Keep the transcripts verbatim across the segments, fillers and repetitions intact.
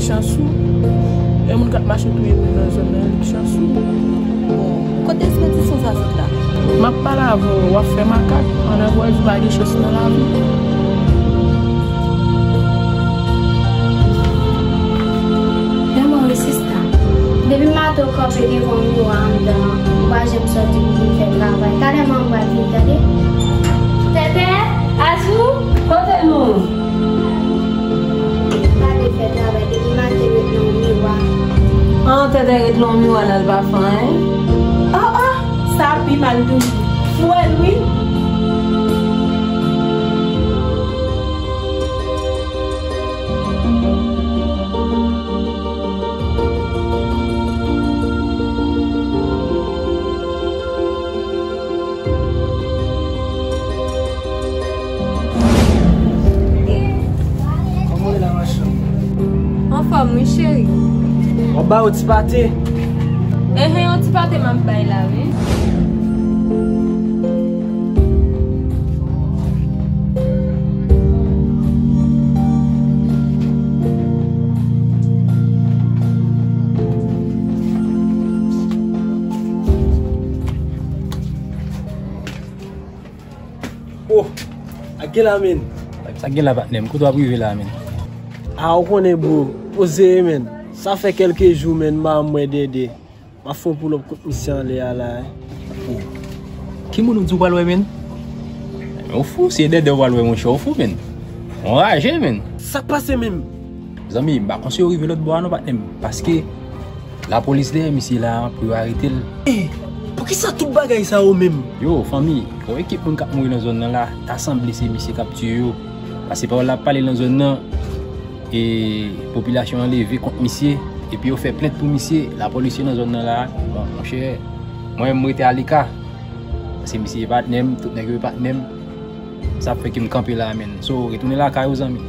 Chans ou. Yon moun k ap mache touye moun nan zòn nan, li k chans ou. Bon, kote espedisyon sa sot la? M ap pale avè w, w ap fè makak. Ann wè si w pa gen chans nan lavi. Vrèman wi sista. Depi maten w kanpe devan miwa anndan an, ou pa janm sòti pou vin fè travay. Talè manman pral vin tande. Tètè, Azou, kote nou? Gade fè travay depi maten ret nan yon miwa. An, Tètè ret nan yon miwa l al pa fè anyen. Ah, ah, sa pi mal toujou. Ou wè l wi. Kòman w ye la, ma chérie? Anfòm wi, cheri. W ap ba yo ti pate? Enhen, yon ti pate m ap bay la, wi. Oh, sa k gen la, menn? Sa k gen la, patnè m? Kote w ap rive la, menn? Ah, ou konnen, bro. Poze, menn. Sa fè kèlke jou, menn, m pa janm wè Dèdè. M ap fè yon pull up kot misye anlè a la, eh. Oh. Ki moun ou di w pral wè, menn? Ou fou, se Dèdè w pral wè, monchè, ou fou, menn. Ou anraje, menn. Sa k pase menm? Zanmi, m pa konseye w rive lòt bò a non, patnè m. Paske lapolis dèyè misye la pou yo arete l. Eh, poukisa tout bagay sa yo menm? Yo, fanmi, yon ekip moun k ap mouri nan zòn nan la, ta sanble se misye k ap tiye yo. Paske pawòl la ap pale nan zòn nan, e popilasyon an leve kont misye, epi yo fè plent pou misye, lapolis yo nan zòn nan la, bon, monchè, mwen menm m rete aleka, paske misye e patnè m, tout nèg yo e patnè m, sa ap fè ke m kanpe la, menn. So, retounen lakay ou, zanmi.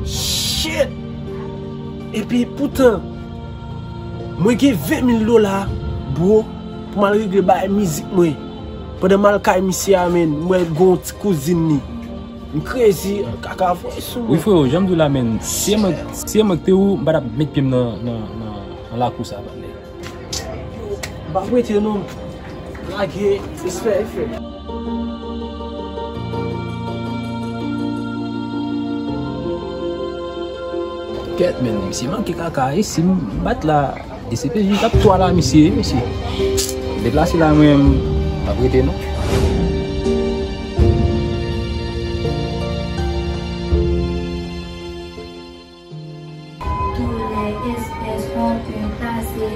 Shit! Epi poutan, mwen gen ven mil dola, bro, pou m al regle bagay mizik mwen. Pandan m al kay misye a, menn, m wè l gen yon ti kouzin li. M krezi, kaka voye sou mwen. Wi, freo, jan m di w la, menn, si se mwen, si se mwen k te ou, m pa t ap met pye m nan, nan, nan, nan lakou sa, patnè. M p ap rete non. Lage, respè, frè. Kèt, menn, misye manke kaka, e si m bat la, D C P J t ap twa la, misye, mesye. Deplase la, mwen, m ap rete non. Tous les espèces ont une place et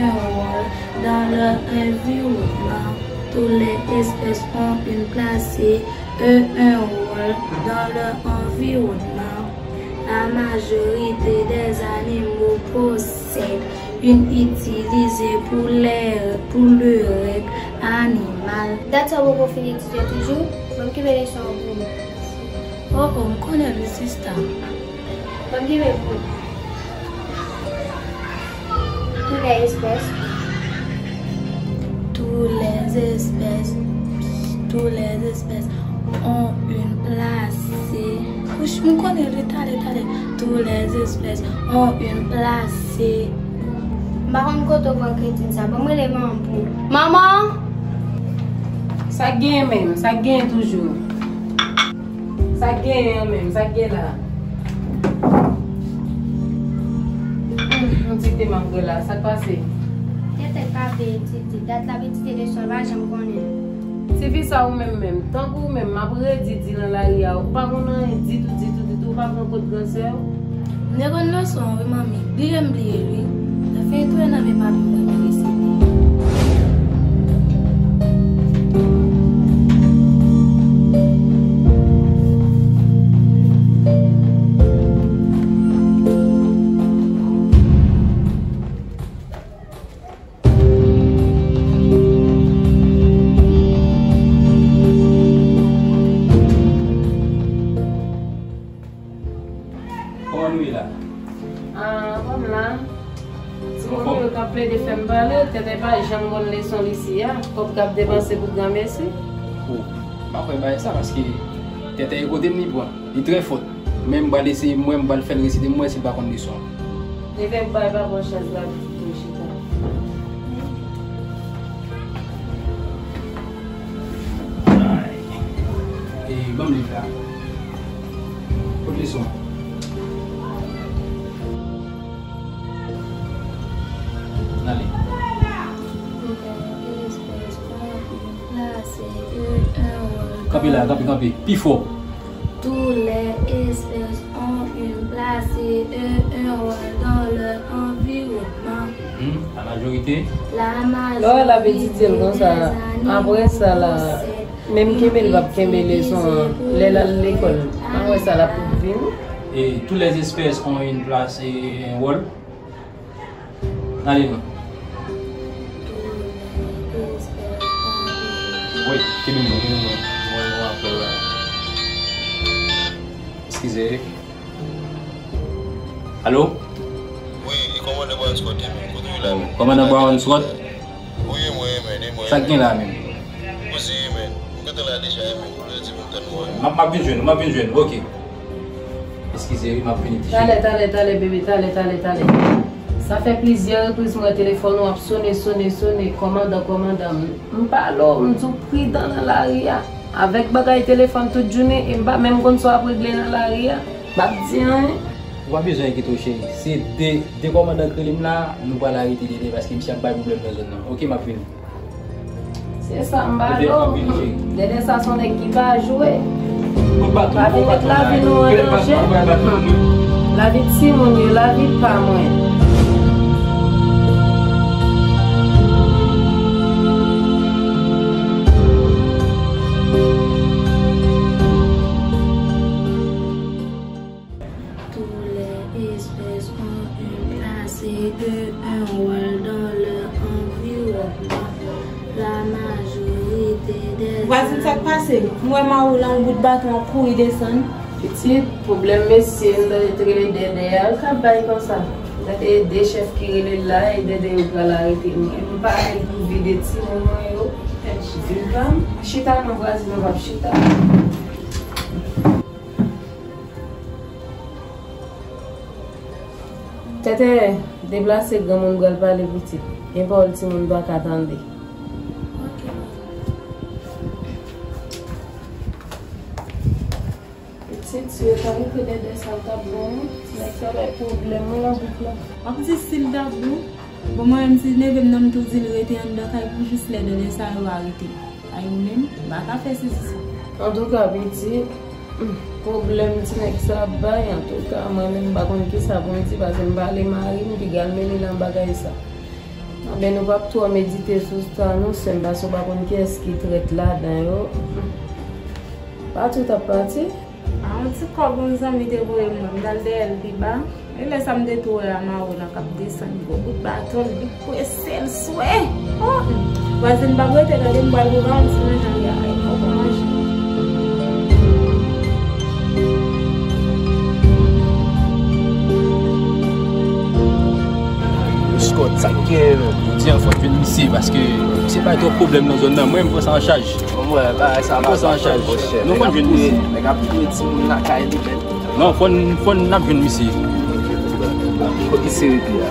un rôle dans leur environnement. Tous les espèces ont une place et un rôle dans leur environnement. La majorité des animaux possèdent une utilité pour les, pour le règne animal. Dat sa w poko fin etidye toujou? Ban m kenbe leson an pou ou. Oh, oh, m konnen wi, sista. Ban m kenbe pou ou. Tous les espèces. Tous les espèces. Tous les espèces ont une place. Wouch, m konnen li, talè, talè. Tous les espèces ont une place. M pa konn kote w pran kretin sa. Ban m rele manman m pou ou. Manman! Sa k genyen menm? Sa k genyen toujou? Sa k genyen an menm? Sa k gen la? Hmm, yon ti te m ap wè la. Sa k pase? Tètè pa vle etidye. Dat l ap etidye leson l pa janm konnen. Tifi sa ou menm menm. Tankou ou menm, m ap redi di nan lari a. Ou pa konn anyen ditou, ditou, ditou. Ou pa konn kot gran sè w. M te konn leson an wi, manmi. Bliye m bliye l wi. Nan fen tou nan men papi mwen ki resete. Kòman nou ye la? Ah, kòm la. Ti moun yo k ap plede fè m pale, Tètè pa janm konn leson li isi a, kòb k ap depanse pou granmesi. Oh, m pa kwè bagay sa, paske Tètè e kote m li pran. Li trè fò. Men m pral eseye, mwen, m pral fè l resite, m wè si l pa konn leson. Li te bay papa w chèz la pou l chita. E, ban m liv la. Kot leson an? N ale. Kanpe la, kanpe, kanpe. Pi fò. Tous les espèces ont une place et un rôle dans leur environnement. Hmm, la majorité. La majorité des animaux. Lè w al ap etidye l konsa, apre sa la, menm kenbe l p ap kenbe leson an. Lè l al lekòl, apre sa l ap vin. Et toutes les espèces ont une place et un rôle. Ale non. Wi, kenbe mwen, kenbe mwen. Mwen, mwen apèl la. Eskize. Alo? Wi, e kòmandan Brown Scott, e men, kote w la, men? Kòmandan Brown Scott? Wi, e mwen, e men, e mwen. Sa k gen la menm? Koze, e men. M gentan la deja, e men. Ou di pou m tann ou, e men. M ap, m ap vin jwenn ou, m ap vin jwenn ou, oke. Eskize wi, m ap vini ti. Talè, talè, talè, bebe, talè, talè, talè. Sa fè plizyè repriz m wè telefòn ou ap sone, sone, sone, kòmandan, kòmandan. M pale w, m di w pridan nan lari a. Avèk bagay telefòn tout jounen, e m pa menm konn sa w ap regle nan lari a. M p ap di anyen. Ou pa bezwen enkyete w, cheri. Se de, de kòmandan k rele m la, nou pral arete Dede, paske misye ap bay pwoblèm nan zòn nan. Oke, m ap vini. Se sa m ba nou. Dede sa se yon nèg ki pa jwe. Pa vin met lavi nou an danje. Lavi timoun yo, lavi pa mwen. Tous les espèces ont une place et un rôle dans leur environnement. La majorité des... Vwazin, sa k pase? M wè Mawo la, yon bout baton ap kouri desann. Pitit, pwoblèm mesye, m tande t rele Dèdè a, l ka bay konsa. M tande de chèf ki rele l la, e Dèdè yo pral arete mwen. M pa gen pou vi de timoun mwen yo. Vin pa m chita non vwazin, nou p ap chita. Tètè, deplase, granmoun pral pale pitit. Gen pawòl timoun pa ka tande. Pitit, si yo ta rete Dèdè sa, l t ap bon, wi. Ti nèg sa bay pwoblèm, wi, nan bouk la. W ap di si l t ap bon? Bon, mwen menm, si l leve m nan, m tou di l rete anndan kay pou jis lè Dèdè sa yo arete. Ay, ou menm, m pa ka fè sezi sa. Antouka, pitit, hmm, pwoblèm ti nèg sa ap bay, antouka, mwen menm, m pa konn kisa pou m di, paske m pale mari m, piga l mele nan bagay sa. Anben, nou p ap twò medite sou sa, non, sè m, paske w pa konn kiyès ki trèt ladan yo. Pati, w t ap pati? A, yon ti kòb yon zanmi te voye m nan, m t al dèyè l pi ba. E lè sa m te tou wè a Mawo nan k ap desann, gwo bout baton l, li prese l swe. Oh! Vwazin, pa p rete, gade m pral pou ba yon ti manje, ay, mwen poko manje. Scott, sa k gen, menm? Jodi a, fò n jwenn misye, paske misye bay twòp pwoblèm nan zòn nan. Mwen, m pran sa an chaj. Mwen, bagay sa pa pran sa an chaj. Monchè, nou konn jwenn misye. Nèg ap touye timoun lakay li menm. Non, fò n, fò n ap jwenn misye. Kote misye rete a?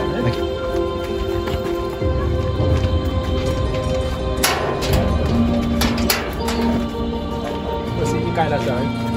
Se ki kay la sa, wi.